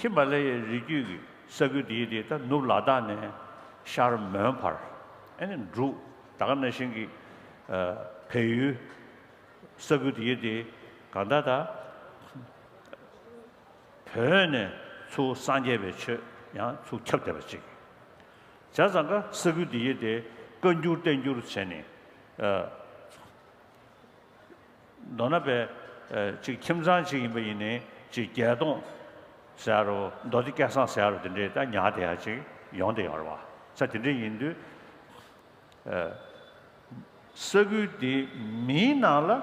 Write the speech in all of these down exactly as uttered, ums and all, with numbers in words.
ཧི་མ་ལ་ཡའི་རི་རྒྱུད་ཀྱི་ས་ཁུལ་དེ་ཡི་དེ་ད་ནུབ་ལ་དྭགས་ནས་ཤར་མོན་བར་ཨ་ནི་འབྲུག་ད་ག་ནང་བཞིན་གྱི་ཨ་བལ་ཡུལ་ས་ཁུལ་དེ་ཡི་དེ་གང་ལྟར་ད་བོད་ནས་ཚུར་སངས་རྒྱས་པའི་ཆོས་ཡང་ཚུར་ཁྱབ་བསྡད་པ་ཅིག་བྱས་ཙང་ཀ་ས་ཁུལ་དེ་ཡི་དེ་བཀའ་འགྱུར་བསྟན་འགྱུར་བྱས་ནས་ཨ། མདོར་ན་པའི་ཨ་ཅིག་ཁྱིམ་ཚང་ཅིག་ཡིན་པ་ཡིན་ནའི་ཅིག་བརྒྱད་སྟོང་ཟེར་ཡ་རོ་མདོ་སྡེ་སྐལ་བཟང་ཟེར་ཡ་རོ་དེ་འདྲའི་ད་ཉར་བསྡད་ཡ་ཅིག་ཡོང་བསྡད་ཡོད་རེད་བ། ས་དེ་འདྲ་ཡིན་དུས་ཨ་ས་ཁུལ་དེ་མིའི་ནང་ལ་ཨ་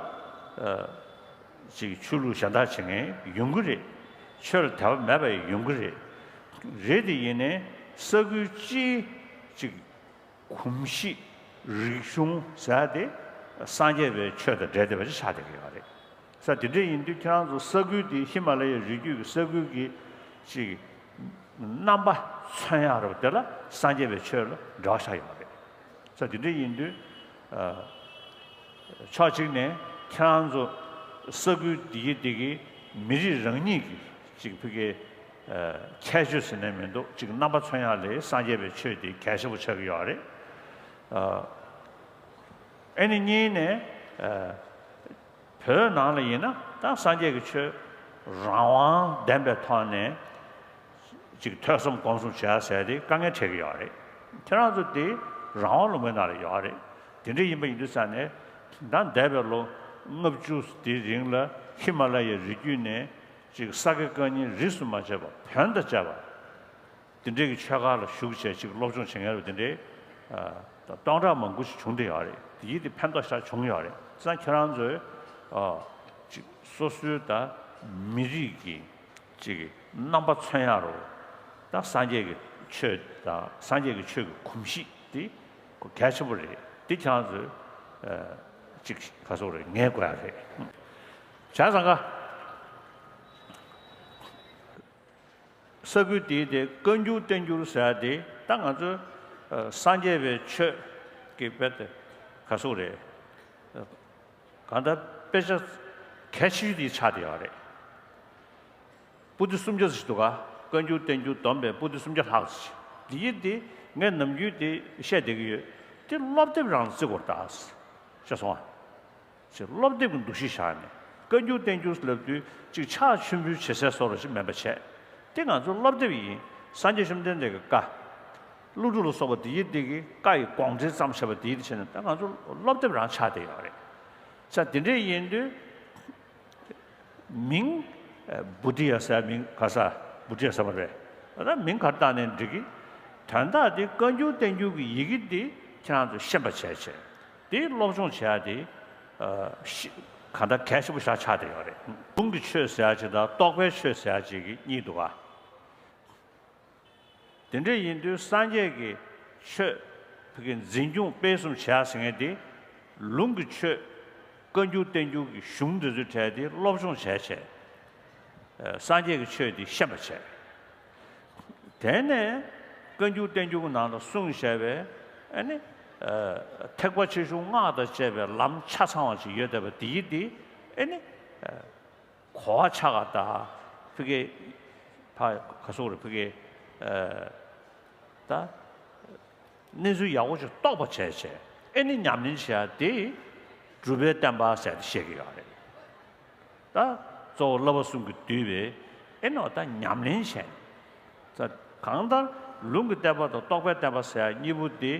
ཅིག་ཆོས་ལུགས་གཞན་དག་བྱེད་མཁན་ཡོང་གི་རེད། ཆོས་ལ་དད་པ་མེད་པ་ཡང་ཡོང་གི་རེད། རེད་དེ་ཡིན་ནའི་ས་ཁུལ་སྤྱིའི་ཅིག་གོམས་གཤིས་རིག་གཞུང་ཟེར་ཡ་དེ་སངས་རྒྱས་པའི་ཆོས་དང་འབྲེལ་བསྡད་པ་ཞིག་ཆགས་བསྡད་ཀྱི་ཡོད་རེད། ས་དེ་འདྲ་ཡིན་དུས་ཁྱེད་རང་ཚོ་ས་ཁུལ་དེ་ཧི་མ་ལ་ཡའི་རི་རྒྱུད་ཀྱི་ས་ཁུལ་གྱི་ཅིག་རྣམ་པ་མཚོན་ཡག་རེད་པ། དེ་ལ་སངས་རྒྱས་པའི་ཆོས་ལ་འབྲེལ་བ་ཆགས་ཡོད་རེད། ས་དེ་འདྲ་ཡིན་དུས་ཨ་ཕྱོགས་གཅིག་ནས་ཁྱེད་རང་ཚོ་ས་ཁུལ་དེ་གི་དེ་གི་མི་རིགས་རང་ཉིད་ཀྱི་ཅིག་ཕ་གི་ཨ་ཁྱད་ཆོས་ཟེར་ནས་མི་འདུག་ཅིག་རྣམ་པ་མཚོན་ཡག་ལ་སངས་རྒྱས་པའི་ཆོས་དེ་གལ་ཆེན་པོ་ཆགས་ཀྱི་ཡོད་རེད། ཨ་ཨ་ནི་གཉིས་ནས་ཨ་བོད་ནང་ལ་ཡིན་ན་ད་སངས་རྒྱས་ཀྱི་ཆོས་རང་དབང་ལྡན་པའི་ཐོག་ནས་ཅིག་ཐོས་བསམ་སྒོམ་གསུམ་བྱེད་ཡག་ཟེར་དེ་དཀའ་ངལ་འཕྲད་ཀྱི་ཡོད་རེད། ཁྱེད་རང་ཚོ་དེ་རང་དབང་ལུང་པའི་ནང་ལ་ཡོད་རེད། དེ་འདྲ་ཡིན་པ་ཡིན་དུས་ཙང་ནས་ད་འདས་པའི་ལོ་ལྔ་བཅུ་དེའི་རིང་ལ་ཧི་མ་ལ་ཡའི་རི་རྒྱུད་ནས་ཅིག་ས་དགེ་བཀའ་རྙིང་རིས་སུ་མ་ཆད་པ་བོན་དང་བཅས་པ་དེ་འདྲའི་གི་ཆོས་སྒར་ལ་ཞུགས་བྱས་ཅིག་སློབ་སྦྱོང་བྱེད་མཁན་རེད་པ། དེ་འདྲའི་ཨ་ད་སྟོང་ཕྲག་མང་པོ་ཞིག་བྱུང་བསྡད་ཡོད་རེད། དེ་ཡིད་དེ་ཕན་ཐོགས་ཤག་བྱུང་ཡོད་རེད། བྱས་ཙང་ཁྱེད་རང་ཚོས་ཨ་ཅིག་སོ་སོའི་ད་མི་རིགས་ཀྱི་ཅིག་རྣམ་པ་མཚོན་ཡག་རོ། ད་སངས་རྒྱས་ཀྱི་ཆོས་དང་སངས་རྒྱས་ཀྱི་ཆོས་ཀྱི་གོམས་གཤིས་དེ་གལ་ཆེན་པོ་རེད། དེ་ཁྱེད་རང་ཚོས་ཨ་ཅིག་ག་ཟེར་དགོས་རེད། ངེས་དགོས་ཡག་རེད། བྱས་ཙང་ཀ་ས་ཁུལ་དེའི་དེ་བཀའ་འགྱུར་བསྟན་འགྱུར་ཟེར་ཡག་དེ་ད་ང་ཚོ་ཨ་སངས་རྒྱས་པའི་ཆོས་ཀྱི་དཔེ་དེ་ག་ཟེར་དགོས་རེད། གང་ལྟར་དཔེ་ཆ་གལ་ཆེ་ཤོས་དེ་ཆགས་བསྡད་ཡོད་རེད། པོ་ཏི་སུམ་བརྒྱ་ཙམ་ཞིག་འདུག་ག་བཀའ་འགྱུར་བསྟན་འགྱུར་བསྡོམས་པས་པོ་ཏི་སུམ་བརྒྱ་ལྷག་ཙམ་ཞིག་དེ་ཡིན་དེ་ངས་ནམ་རྒྱུན་དེ་བཤད་བསྡད་ཀྱི་ཡོད། དེ་སློབ་དེབ་རང་བརྩི་དགོས་རེད་ད། ཤེས་སོང་ཨ། ཅེས་སློབ་དེབ་ཀྱི་འདུ་ཤེས་བཞག་ནས་བཀའ་འགྱུར་བསྟན་འགྱུར་ལབ་དུས་གཅིག་ཕྱག་མཆོད་འབུལ་བྱེད་སའི་བཟོ་འདྲ་ཞིག་མིན་པ་བྱས། དེ་ང་ཚོ་སློབ་དེབ་ཡིན། སངས་རྒྱས་བཅོམ་ལྡན་འདས་ཀྱི་བཀའ། ཀླུ་སྒྲུབ་ལ་སོགས་པ་དེ་ཡི་དེ་གི་བཀའ་ཡི་དགོངས་འགྲེལ་ཙམ་བྱས་པ་དེ་ཡི་བྱས་ནས་ད་ང་ཚོ་སློབ་དེབ་རང་ཆགས་བསྡད་ཡོད་རེད། ས་དེ་འདྲས་ཡིན་དུས། མིང་ཨ་བྷུ་ཏི་ཡ་ཟེར་མིང་ག་ས་བྷུ་ཏི་ཡ་ཟེར་བ་རེད། ད་མིང་ག་རེ་བཏགས་ནའི་འགྲིག་གི། དོན་དག་དེ་བཀའ་འགྱུར་བསྟན་འགྱུར་གྱི་ཡི་གེ་འདི་ཁྱེད་རང་ཚོས་ཤེས་པ་བྱས་བྱས། དེ་སློབ་སྦྱོང་བྱེད་ཡ་དེ་ཨ་ཤི་གང་ལྟར་གལ་ཆེན་པོ་ཞིག་ཆགས་བསྡད་ཡོད་རེད། ལུང་གི་ཆོས་ཟེར་ཡ་ཅིག་དང་རྟོགས་པའི་ཆོས་ཟེར་ཡ་ཅིག་གི་གཉིས་འདུག་ག་དེ་འདྲ་ཡིན་དུས་སངས་རྒྱས་ཀྱི་ཆོས་ཕ་གི་འཛིན་སྐྱོང་སྤེལ་གསུམ་བྱེད་ཡ་ཟེར་མཁན་དེ་ལུང་གི་ཆོས་བཀའ་འགྱུར་བསྟན་འགྱུར་གྱི་གཞུང་འདི་ཚོའི་གྲས་དེ་སློབ་སྦྱོང་བྱས་བྱས། ཨ་སངས་རྒྱས་ཀྱི་ཆོས་དེ་ཤེས་པ་བྱས། དེ་ནས་བཀའ་འགྱུར་བསྟན་འགྱུར་གྱི་ནང་ལ་གསུངས་བཞག་པའི་ཨ་ནི་ཨ་ཐེག་པ་ཆེ་ཆུང་སྔགས་དང་བཅས་པའི་ལམ་ཆ་ཚང་བ་ཞིག་ཡོད་བསྡད་པ་དེ་ཡི་དེ་ཨ་ནི་ཨ་གོ་བ་ཆགས་པ་དང་ཕ་གི་ཕ་ག་ཟེར་དགོས་རེད། ཕ་གི་ཨ་ད་གནས་ཚུལ་ཡག་པོ་ཞིག་རྟོགས་པ་བྱས་བྱས་ཨེ་ནི་ཉམས་ལེན་བྱེད་ཡ་དེ་སྒྲུབ་པའི་བསྟན་པ་ཟེར་ཏེ་བཤད་ཀྱི་ཡོད་རེད། ད་གཙོ་བོ་བསླབ་པ་གསུམ་གྱིས་བསྡུས་པའི་ཨེ་ནི་འོ་ད་ཉམས་ལེན་བྱས་ནས། ད་གང་ལྟར་ལུང་གི་བསྟན་པ་དང་རྟོགས་པའི་བསྟན་པ་ཟེར་ཡ་གཉིས་པོ་དེ་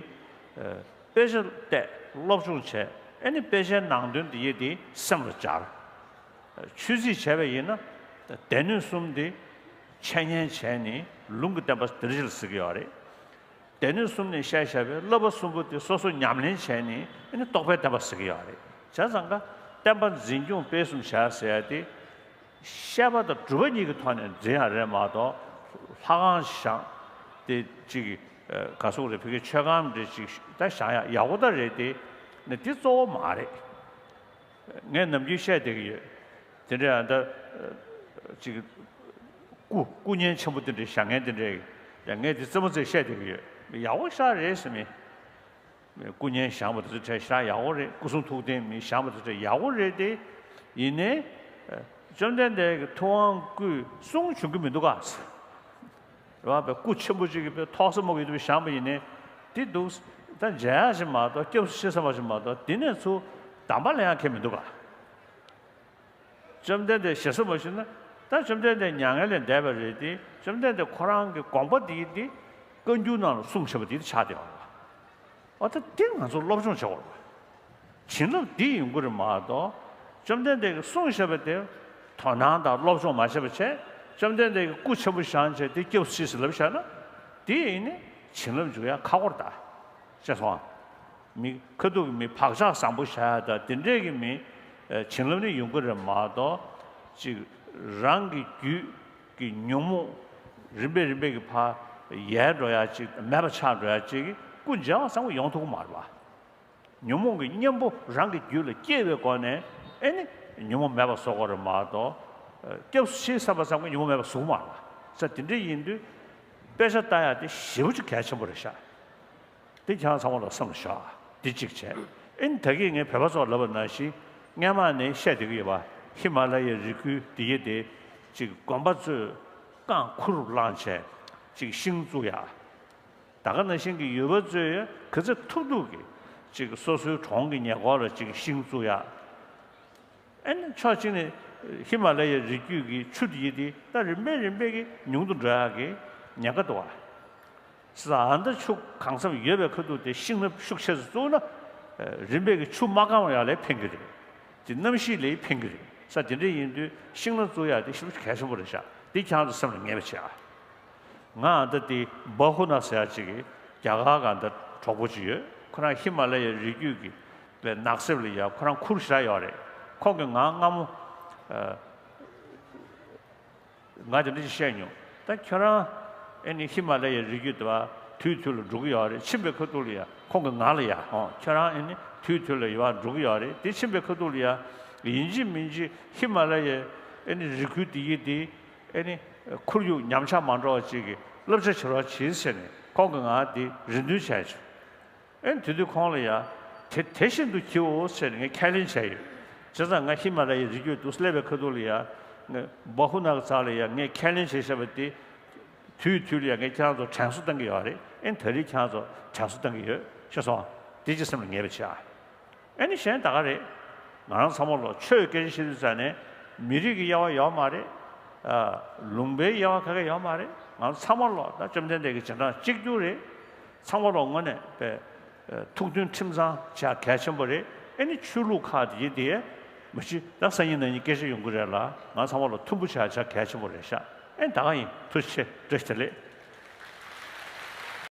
ཨ་དཔེ་ཆ་བལྟས་སློབ་སྦྱོང་བྱས་ཨེ་ནི་དཔེ་ཆའི་ནང་དོན་དེ་ཡི་དེ་སེམས་ལ་སྦྱར། ཆོས་རྩིས་བྱས་པ་ཡིན་ན་སྡེ་སྣོད་གསུམ་དེ་འཆད་ཉན་བྱས་ནས་ལུང་གི་བསྟན་པ་དེ་འདྲ་ཞིག་ལ་ཟེར་གྱི་ཡོད་རེད། སྡེ་སྣོད་གསུམ་ནས་བཤད་བཞག་པའི་བསླབ་པ་གསུམ་པོ་དེ་སོ་སོ་ཉམས་ལེན་བྱས་ནས་ཨ་ནི་རྟོགས་པའི་བསྟན་པ་ཟེར་གྱི་ཡོད་རེད། བྱས་ཙང་ཀ་བསྟན་པ་འཛིན་སྐྱོང་སྤེལ་གསུམ་བྱ་ཟེར་ཡ་དེ་བཤད་པ་དང་སྒྲུབ་པ་གཉིས་ཀྱི་ཐོག་ནས་འཛིན་ཡ་རེད་མ་གཏོགས་ལྷ་ཁང་བཞེངས་ཏེ་ཅིག་ག་ཟེར་དགོས་རེད། ཕ་གི་མཆོད་ཁང་འདྲ་ཅིག་ད་བཞེངས་ཡ་ཡག་པོ་ད་རེད་དེ་ནི་དེ་གཙོ་བོ་མ་རེད། ངས་ནམ་རྒྱུན་བཤད་བསྡད་ཀྱི་ཡོད། དེ་འདྲའི་ཨ་ད་ཅིག་སྐུ་སྐུ་བརྙན་ཆེན་པོ་དེ་འདྲའི་བཞེངས་མཁན་དེ་འདྲའི་ཡང་ངས་དེ་རྩེད་མོ་རྩེ་བཤད་བསྡད་ཀྱི་ཡོད། ཡག་པོ་ཞེ་དྲག་རེད་ཟེར་མི། སྐུ་བརྙན་བཞེངས་པ་དེ་ཚོ་ཞེ་དྲག་ཡག་པོ་རེད། སྐུ་གསུང་ཐུགས་རྟེན་མི་བཞེངས་པ་དེ་ཚོ་ཡག་པོ་རེད་དེ། ཡིན་ནའི་བཅོམ་ལྡན་འདས་ཀྱི་ཐུབ་དབང་སྐུའི་གསུང་བྱུང་གི་མི་འདུག་ག་རེད་བ། པའི་སྐུ་ཆེན་པོ་ཅིག་གི་པའི་ཐོག་ས་མོ་གི་ཡོད་དུ་བཞེངས་པ་ཡིན་ནའི་དེ་འདུག། ད་མཇལ་ཡག་ཞིག་མ་གཏོགས། སྐྱབས་སུ་མཆི་ས་མ་ཞིག་མ་གཏོགས། དེ་ནས་ཚུར་གདམས་པ་ལེན་ཡག་གང་ཡང་མི་འདུག་ག། བཅོམ་ལྡན་འདས་ཞེ་ས་མ་ཞུས་ན། ད་བཅོམ་ལྡན་འདས་མྱ་ངན་ལས་འདས་པ་རེད་དེ། བཅོམ་ལྡན་འདས་ཁོ་རང་གི་དགོངས་པ་འདི་དེ་བཀའ་འགྱུར་ནང་ལ་གསུངས་བཞག་པ་འདི་ཆགས་བསྡད་ཡོད་རེད་བ། འོ་ད་འདི་ང་ཚོ་སློབ་སྦྱོང་བྱེད་དགོས་རེད་བ། བྱིན་རླབས་འདི་ཡོང་གི་རེད་མ་གཏོགས། བཅོམ་ལྡན་འདས་ཀྱིས་གསུངས་བཞག་པ་དེ་དོ་སྣང་དང་སློབ་སྦྱོང་མ་བྱས་པ་བྱས། བཅོམ་ལྡན་འདས་ཀྱིས་སྐུ་ཆེན་པོ་བཞེངས་བྱས་དེ་སྐྱབས་སུ་མཆི་ཟེར་ལབ་བཞག་ན། དེ་ཡིན་ནི་བྱིན་རླབས་འཇུག་ཡ་ཁག་པོ་རེད་ད། ཤེས་སོང་ཨ། མི་ཁ་ཐུག་གི་མི་བག་ཆགས་བཟང་པོ་བཞག་ཡ་ད་དེ་འདྲས་ཀྱི་མི་ཨ་བྱིན་རླབས་ནི་ཡོང་གི་རེད་མ་གཏོགས། ཅིག་རང་གི་རྒྱུད་ཀྱི་ཉོན་མོངས་རིམ་པས་རིམ་པས་ཀྱི་ཕར་ཡལ་འགྲོ་ཡ་ཅིག་མེད་པ་ཆགས་འགྲོ་ཡ་ཅིག་གི་སྐུ་མཇལ་བ་བཟང་པོ་ཡོང་ཐུབ་ཀྱི་མ་རེད་བ། ཉོན་མོངས་ཀྱི་གཉེན་པོ་རང་གི་རྒྱུད་ལ་སྐྱེས་པའི་སྒོ་ནས་ཨེ་ནི་ཉོན་མོངས་མེད་པ་བཟོ་དགོས་རེད་མ་གཏོགས། ཨ་སྐྱབས་སུ་མཆི་བསམ་པ་ཙམ་གྱིས་ཉོན་མོངས་མེད་པ་བཟོ་གི་མ་རེད་བ། ས་དེ་འདྲ་ཡིན་དུས་དཔེ་ཆ་ལྟ་ཡ་དེ་ཞེ་པོ་ཅིག་གལ་ཆེན་པོ་རེད་ཤག། དེ་ཁྱེད་རང་ཚང་མ་ལ་བསམ་བློ་བཞག། འདི་གཅིག་བྱས། ཨེ་ནི་ད་གིན་ངས་བོད་པ་ཚོར་ལབ་པ་ནང་བཞིན་སྔན་མ་ནས་བཤད་བསྡད་ཀྱི་ཡོད་པ། ཧི་མ་ལ་ཡའི་རི་ཁུལ་འདི་གི་དེ་ཅིག་དགོན་པ་ཚོས་རྐང་ཁུར་བླངས་བྱས་ཅིག་ཤིང་བཙུགས་ཡ། ད་ག་ནང་བཞིན་གྱི་ཡུལ་པ་ཚོས་ག་ཚོད་ཐུབ་ཐུབ་ཀྱིས་ཅིག་སོ་སོའི་གྲོང་གི་ཉེ་འཁོར་ལ་ཅིག་ཤིང་བཙུགས་ཡ། ཨེ་ནི་ཕྱོགས་གཅིག་ནས་ཧི་མ་ལ་ཡའི་རི་རྒྱུད་ཀྱི་ཆུ་དེ་ཡི་དེ་ད་རིམ་པས་རིམ་པས་ཀྱིས་ཉུང་དུ་འགྲོ་ཡག་གི་ཉེན་ཁ་འདུག་བ། ས་ཨ་ད་ཆུ་གང་འཚམ་ཡོད་པའི་ཁ་ཐུག་དེ་ཤིང་སྣ་ཤུགས་ཆེ་ཙམ་བཙུགས་ན། ཨ་རིམ་པས་ཀྱིས་ཆུ་མ་གང་བ་ཡག་ལ་ཕན་གྱི་རེད། དེ་གནམ་གཤིས་ལ་ཕན་གྱི་རེད། ས་དེ་འདྲ་ཡིན་དུས་ཤིང་སྣ་བཙུགས་ཡག་དེ་ཞེ་པོ་གལ་ཆེན་པོ་རེད་ཤག། འདི་ཁྱེད་རང་ཚོ་སེམས་ལ་ངེས་པ་བྱེད་ཨ། ང་ཨ་ད་དེ་བ་ཧུ་ན་ཟེར་ཡག་ཅིག་གི་རྒྱ་གར་ག་ད་གྲོགས་པོ་ཅིག་ཡོད། ཁོ་རང་ཧི་མ་ལ་ཡའི་རི་རྒྱུད་ཀྱི་པའི་ནགས་གསེབ་ལ་ཡ་ཁོ་རང་ཁུར་ཞེ་དྲག་ཡོད་རེད། ཁོང་གིས་ང་སྔ་མོ་ཨ། ང་དེ་འདྲ་ཞིག་བཤད་མྱོང་། ད་ཁྱོད་རང་ཨེ་ནི་ཧི་མ་ལ་ཡའི་རི་རྒྱུད་དུ་བ་དུས་དུས་ལ་འགྲོ་གི་ཡོད་རེད། ཕྱིན་པའི་ཁ་ཐུག་ལ་ཡ་ཁོང་གིས་ང་ལ་ཡ། ཨོ་ཁྱོད་རང་ཨེ་ནི་དུས་དུས་ལ་ཡ་བ་འགྲོ་གི་ཡོད་རེད། དེ་ཕྱིན་པའི་ཁ་ཐུག་ལ་ཡ་ཡིན་གཅིག་མིན་གཅིག་ཧི་མ་ལ་ཡའི་ཨེ་ནི་རི་ཁུལ་དེ་ཡི་དེ་ཨེ་ནི་ཁོར་ཡུག་ཉམས་ཆག་མ་འགྲོ་བ་ཅིག་གི་བསླབ་བྱ་བྱེད་རོགས་བྱེད་ཟེར་ནས་ཁོང་གིས་ང་དེ་རེ་འདུན་བྱས་བྱུང་། ཨེ་དེ་དུས་ཁོང་ལ་ཡ། དེ་དེ་བཞིན་དུ་གྱིའོ་ཟེར་ངས་ཁས་ལེན་བྱས་ཡོད། བྱས་ཙང་ང་ཧི་མ་ལ་ཡའི་རི་རྒྱུད་དུ་སླེབས་པའི་ཁ་ཐུག་ལ་ཡ། ང་བ་ཧུ་ན་གི་རྩ་ལ་ཡ་ངས་ཁས་ལེན་བྱས་བཞག་པ་དེ། དུས་དུས་ལ་ཡ་ངས་ཁྱེད་རང་ཚོ་དྲན་གསོ་བཏང་གི་ཡོད་རེད། ཨེ་ད་རེས་ཁྱེད་རང་ཚོ་དྲན་གསོ་བཏང་གི་ཡོད། ཤེས་སོང་། དེ་ཅི་སེམས་ལ་ངེས་པ་བྱེད་ཨ། ཨེ་ནི་གཞན་ད་ག་རེད། ང་རང་ཚང་མ་ལོ་ཆོས་སྐད་ཆ་བཤད་དུས་ཙ་ནས་མི་རིགས་ཀྱི་དབྱེ་བ་ཡོད་མ་རེད། ཨ་ལུང་པའི་དབྱེ་བ་ག་གེ་ཡོད་མ་རེད། ང་རང་ཚང་མ་ལོ་ད་བཅོམ་ལྡན་འདས་ཀྱི་རྗེས་འབྲང་གཅིག་གྱུར་རེད། ཚང་མ་ལོ་དངོས་གནས་པའི་ཨ་ཐུགས་མཐུན་ཁྲིམས་གཙང་བྱ་གལ་ཆེན་པོ་རེད། ཨེ་ནི་ཆོས་ལུགས་ཁག་དེ་ཡི་དེ་མ་གཞི་ད་སང་ཉིན་གནངས་ཉིན་སྐད་ཆ་ཡོང་གི་རེད་ལ། ང་ཚང་མ་ལོ་མཐུན་པོ་བྱ་བྱ་གལ་ཆེན་པོ་རེད་ཤག། ཨེ་ད་ག་ཡིན། ཐུགས་རྗེ་ཆེ། བཀྲ་ཤིས་བདེ་ལེགས།